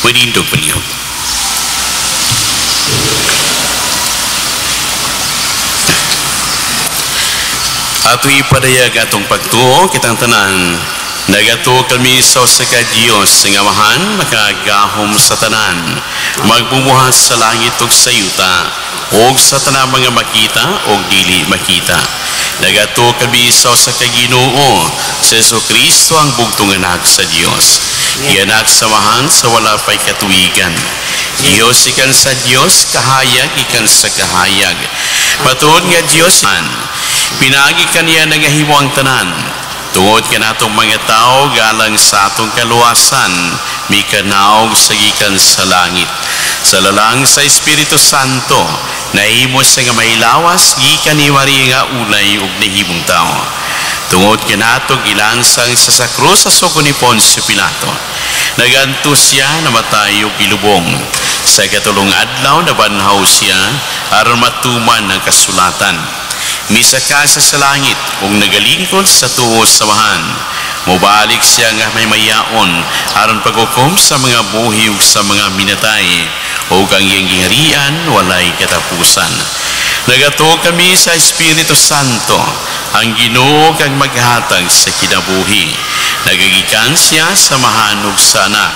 Manindog palihog. Ato ipadayag atong pagtuo kitang tanan. Nagatuo kami sa usa ka Dios nga Amahan, makagahom sa tanan, magbumuhat sa langit ug sa yuta, ug sa tanang mga makita ug dili makita. Nagatuo kami sa usa ka Ginoo, sa Hesukristo ang bugtong anak sa Dios. Gianak sa Amahan sa wala pay katuigan. Dios ikan sa Dios, kahayag ikan sa kahayag. Matuod nga Dios, pinaagi kaniya nagahimo ang tanan. Tungod kanatong mga tao galang sa atong kaluwasan, mikanaog sa gikan sa langit. Sa lalang sa Espiritu Santo, nahimo siya nga mahilawas gikan ni Maria nga ulay ug nahimong tao. Tungod kanato gilansang sa krus sa sugo ni Poncio Pilato. Naganto siya, namatay ug gilubong. Sa katulong adlaw nabanhaw siya aron matuman ang kasulatan. Misaka siya sa langit ug nagalingkod sa tuo sa Amahan. Mobalik siya nga may mayaon aron paghukom sa mga buhi ug sa mga minatay, ug ang iyang giharian walay katapusan. Nagatuo kami sa Espiritu Santo, ang Ginoo kang maghatag sa kinabuhi. Nagagikan siya sa Amahan ug sa Anak.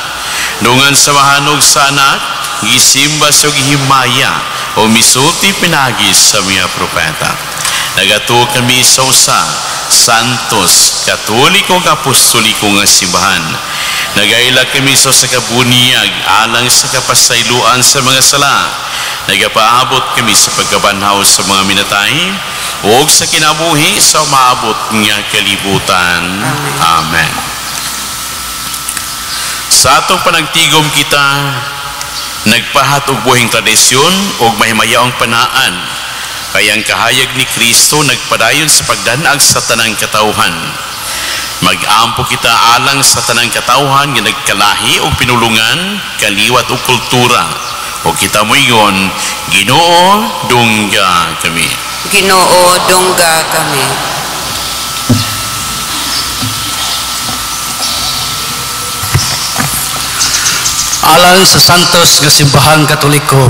Dungan sa Amahan ug sa Anak, gisimba sa gihimaya o misulti pinagi sa mga propeta. Nagatuo kami sa usa, santos, katoliko ug apostoliko nga simbahan. Nagaila kami sa usa ka bunyag alang sa kapasayloan sa mga sala. Nagapaabot kami sa pagkabanhaw sa mga minatay ug sa kinabuhi sa umaabot nga kalibutan. Amen. Sa atong panagtigom kita nagpahat og buhing tradisyon ug mahimayaong panaan. Kaya ang kahayag ni Kristo nagpadayon sa pagdanag sa tanang katawhan. Mag-ampo kita alang sa tanang katawhan nga nagkalahi og pinulungan, kaliwat og kultura. O kita moingon, Ginoo, dungga kami. Ginoo, dungga kami. Alang sa Santos nga Simbahang Katoliko,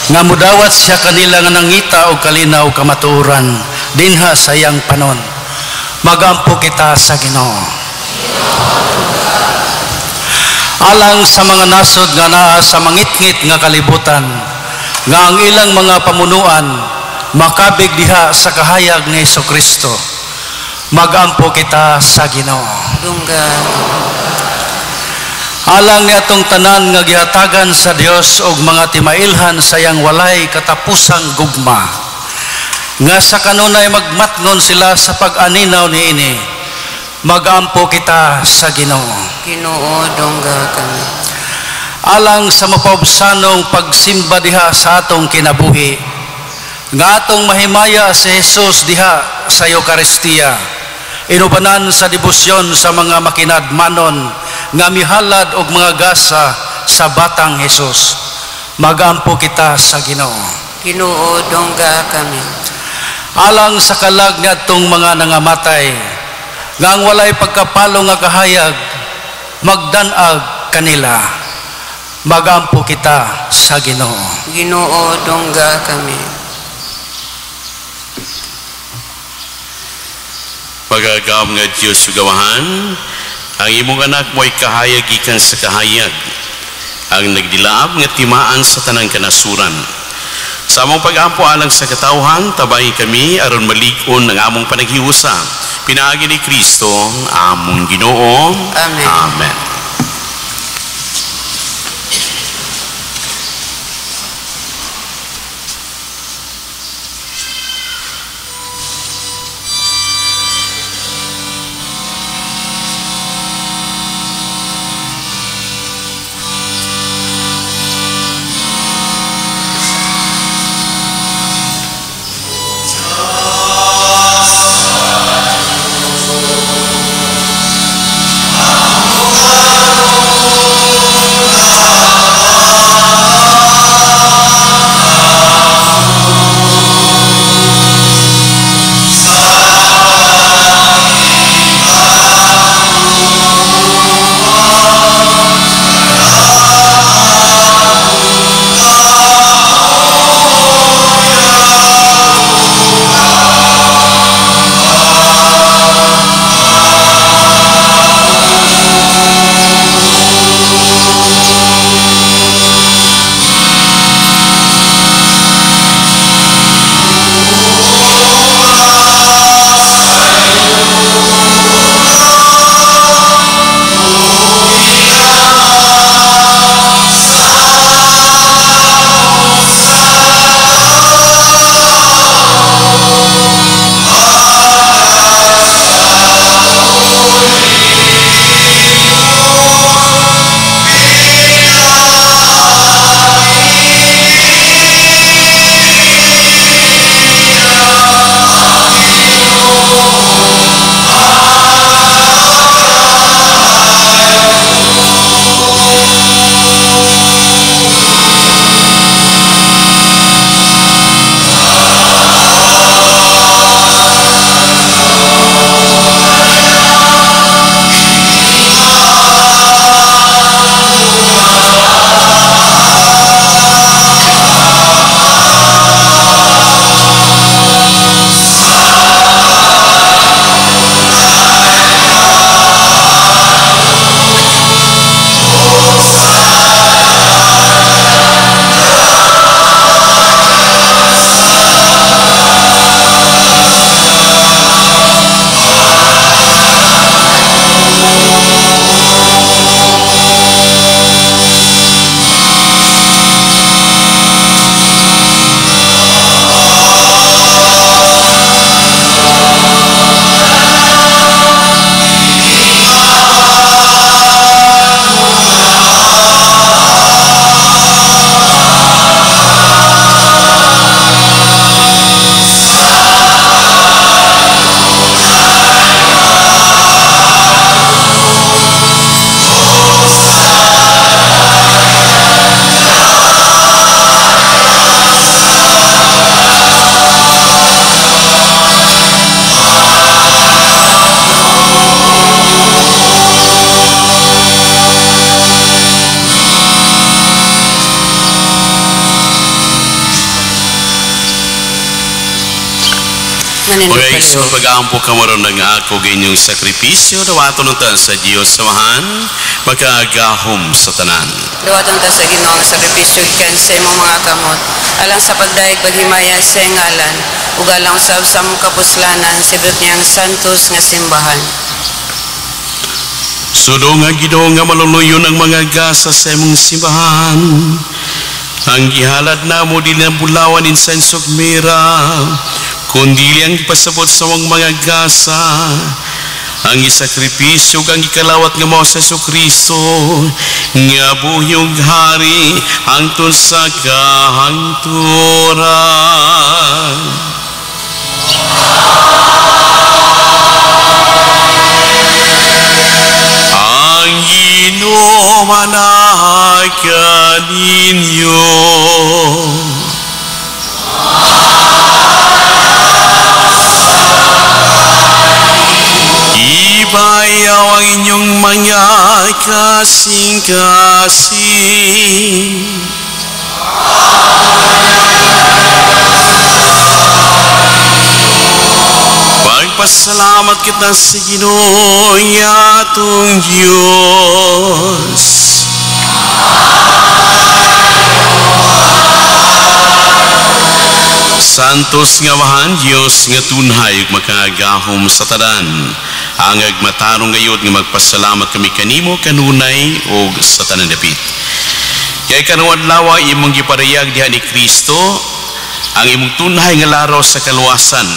nga mudawat siya kanila nga nangita og kalinaw kamatuoran dinha sa iyang panon. Magampo kita sa Ginoo. Alang sa mga nasod nga naa sa mangitngit nga kalibutan, nga ang ilang mga pamunuan makabig diha sa kahayag ni Hesukristo. Magampo kita sa Ginoo. Dungga. Alang ni atong tanan nga gihatagan sa Dios og mga timailhan sa iyang walay katapusang gugma, nga sa kanunay magmatngon sila sa pag-aninaw niini. Magampo kita sa Ginoo. Ginoo, dungga kami. Alang sa mapaubsanong pagsimba diha sa atong kinabuhi, nga atong mahimaya si Jesus diha sa Eukaristiya, inubanan sa debosyon sa mga makinadmanon nga mihalad og mga gasa sa batang Jesus. Magampo kita sa Ginoo. Ginoo, dungga kami. Alang sa kalag niadtong mga nangamatay, nga ang walay pagkapalo nga kahayag magdan-ag kanila. Magampo kita sa Ginoo. Ginoo, dungga kami. Pagagam nga Diyos sugawahan, ang imong anak mo'y kahayag gikan sa kahayag, ang nagdilaab nga timaan sa tanang kanasuran. Sa among pag-ampo alang sa katawhan, tabay kami aron malig-on ang among panaghiusa. Pinaagi ni Kristo, among Ginoo. Amen. Amen. Amen. Manindog Mga igsoon, palihog. Pag-aampo kamo ron ng ako inyong sakripisyo, dawaton unta sa Diyos Amahan, makagahom sa tanan. Dawaton ta sa Ginoo ang sakripisyo gikan sa imong mga kamot alang sa pagdayeg paghimaya sa iyang ngalan ug alang usab sa among kapuslanan sa ibot niyang santos nga simbahan. Sudong nga Ginoo nga maluluyon ang mga gasa sa imong simbahan. Ang gihalad namo dili ang bulawan, insenso ug mira, kundi ang ipasabot sa among mga gasa. Ang isakripisyo ug ang ikalawat nga mao sa Kristo nga buhi ug hari hangtod sa kahangturan. Ang Ginoo manaka ninyo. Ibayaw ang inyong mga kasing-kasing. Pagpasalamat kita sa Ginoo atong Diyos. Santos nga Amahan, Diyos nga tunhay ug makagahom sa tanan. Ang agmatarong gayud nga magpasalamat kami kanimo kanunay ug sa tanan dapit. Kay karong adlaw imong giparayag diha ni Kristo ang imong tunhay nga laraw sa kaluwasan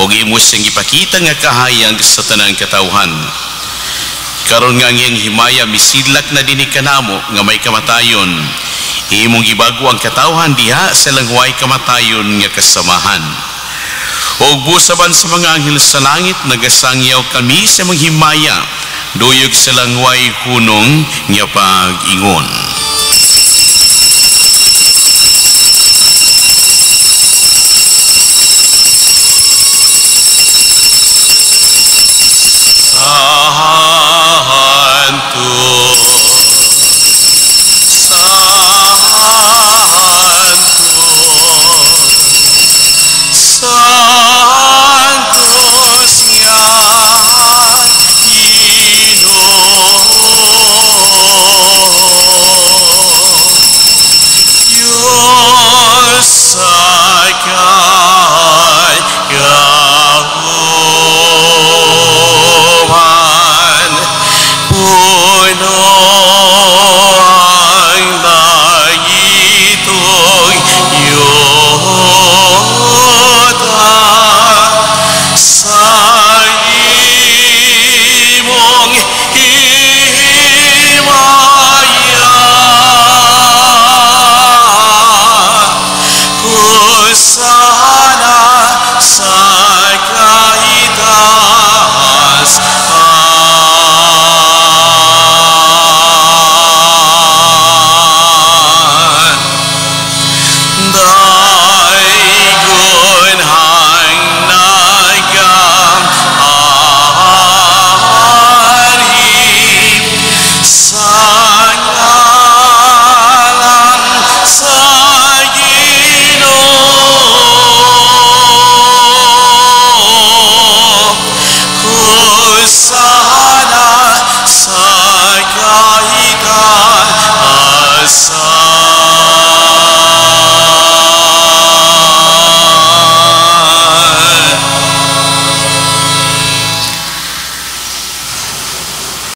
ug imo siyang gipakita nga kahayag sa tanang katawhan. Karon nga ang iyang himaya misidlak na dinhi kanamo nga may kamatayon, imong gibago ang katawhan diha sa langway kamatayon nga kasamahan. Ug busaban sa mga anghel sa langit nagasangyaw kami sa mga himaya duyog sa langway hunong nga pag-ingon.